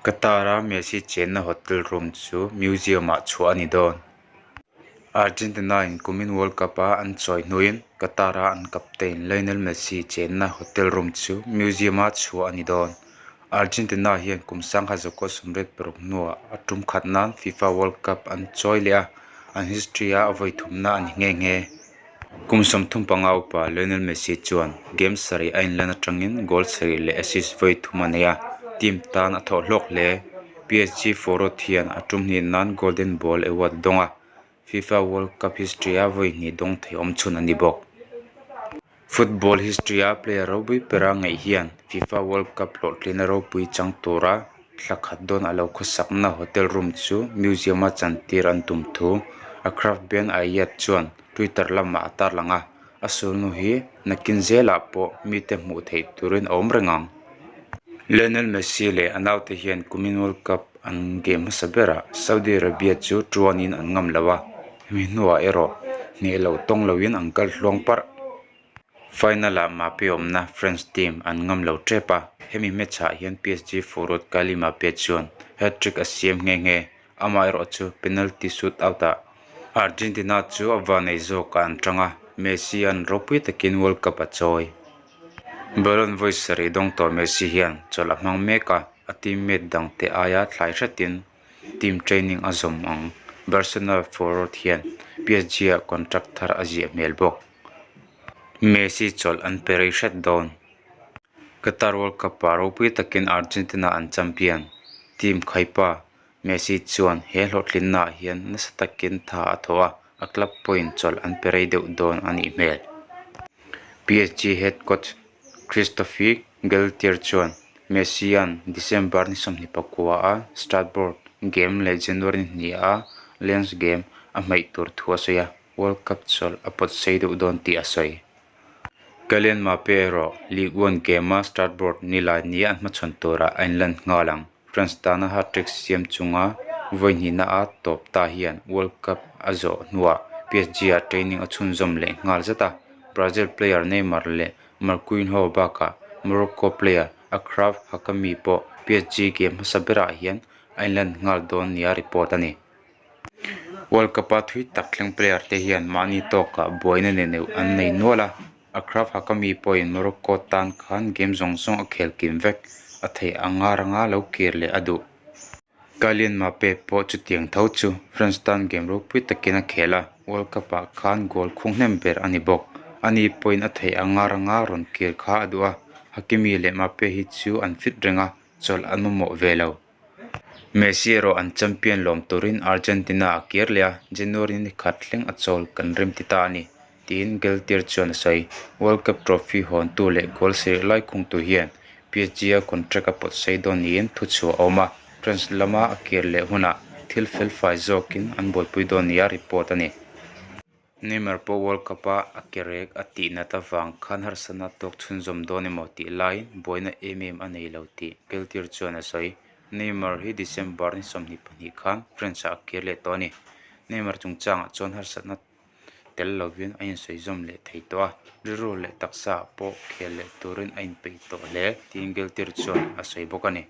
Qatar-a Messi chenna hotel room chu museum-ah chhuah a ni dawn. Argentina-in kumin World Cup-a an chawi hnuin Qatar-a an captain Lionel Messi chenna hotel room chu museum-ah chhuah a ni dawn. Argentina hian kum 1986 hnuah a tum khat nan FIFA World Cup an chawi leh a, an history-a a vawi thumna a ni nghe nghe. Kum 35 upa Lionel Messi chuan game sarih a inlan atangin goal sarih leh assist vawi thum a nei a, team tan a thawh hlawk hle. PSG forward hian a tum hnih nan Golden Ball award a dawng a, FIFA World Cup history-a vawi hnih dawng thei awm chhun a ni bawk. Football history-a player ropui bera ngaih hian FIFA World Cup hlawhtlina ropui chang tura thla khat dawn a lo khawsakna hotel room chu museum-a chantir an tum thu Achraf Ben Ayad chuan Twitter lamah a tarlang a, a sulhnu hi nakin zelah pawh mite hmuh theih turin a awm reng ang. Lionel Messi leh a naute hian kumin World Cup an game hmasa berah Saudi Arabia chu tuanin an ngam lo a, hemi hnuah erawh hneh loh tawng loin an kal hluang parh. Final-ah Mbappe awmna French team an ngam lo tep a, hemi match-ah hian PSG forward Kylian Mbappe chuan hat-trick a siam nghe nghe. Amaherawhchu penalty shootout-ah Argentina chu a vanei zawkah an tang a, Messi-a'n ropui takin World Cup a chawi. Ballon vawi sarih dawng tawh Messi hian chawlh a hmang mek a, a teammate dangte aia thlai hretin team training a zawm ang. Barcelona forward hian PSG-ah contract thar a ziah hmel bawk. Messi chawlh an pe rei hret dawn. Qatar World Cup-ah ropui takin Argentina an champion. Team khaipa Messi chuan he hlawhtlinnaah hian nasa takin tha a thawh a, a club pawhin chawlh an pe rei deuh dawn a nih hmel. PSG head coach Christophe Galtier chuan Messi-a'n December ni 24-a Strasbourg game leh January ni hniha Lens game a hmaih tur thu a sawi a. World Cup chawlh a pawt sei deuh dawn tih a sawi. Kylian Mbappe erawh Ligue 1 game-a Strasbourg nilai nia an hmachhawn turah a inlan nghal ang. France tana hat-trick siam chunga vawi hnihna a tawp ta hian World Cup a zawh hnuah PSG-ah training a chhunzawm leh nghal zat a. Brazil player Neymar leh Marquinhos bakah Morocco player Achraf Hakimi pawh PSG game hmasa berah hian a inlan nghal dawn nia report a ni. World Cup-a thui tak thleng player te hian mahni tawkah buaina nen neuh an nei nual a, Achraf Hakimi pawhin Morocco tan khan game zawng zawng a khel kim vek, a theih anga ranga lo kir leh a duh. Kylian Mbappe pawh chutiang tho chu France tan game ropui takin a khel a, World Cup-ah khan goal khung hnem ber a ni bawk. Ani pawhin a theih anga ranga rawn kir kha a duh a, Hakimi leh Mbappe hi chu an fit reng a, chawlh an mamawh ve lo. Messi erawh an champion lawm turin Argentina a kir leh a, January ni khat thleng a chawl kan rem ti ta a ni, tiin Galtier chuan a sawi. World Cup trophy hawntu leh goal sarih lai khungtu hian PSG-a contract a pawt sei dawn niin thuchhuah a awm a, France lama a kir leh hunah thil felfai zawkin an buaipui dawn nia report a ni. Neymar pawh World Cup-a a ke rek a tih nat avang khan harsatna a tawk chhunzawm dawn emaw tih laiin buaina em em a nei lo tih Galtier chuan a sawi. Neymar hi December ni 22 khan France-ah a kir leh tawh a ni. Neymar chungchangah chuan harsatna tel lovin a insawi zawm leh thei tawh a, rilru leh taksaah pawh khel leh turin a inpeih tawh hle tiin Galtier chuan a sawi bawk a ni.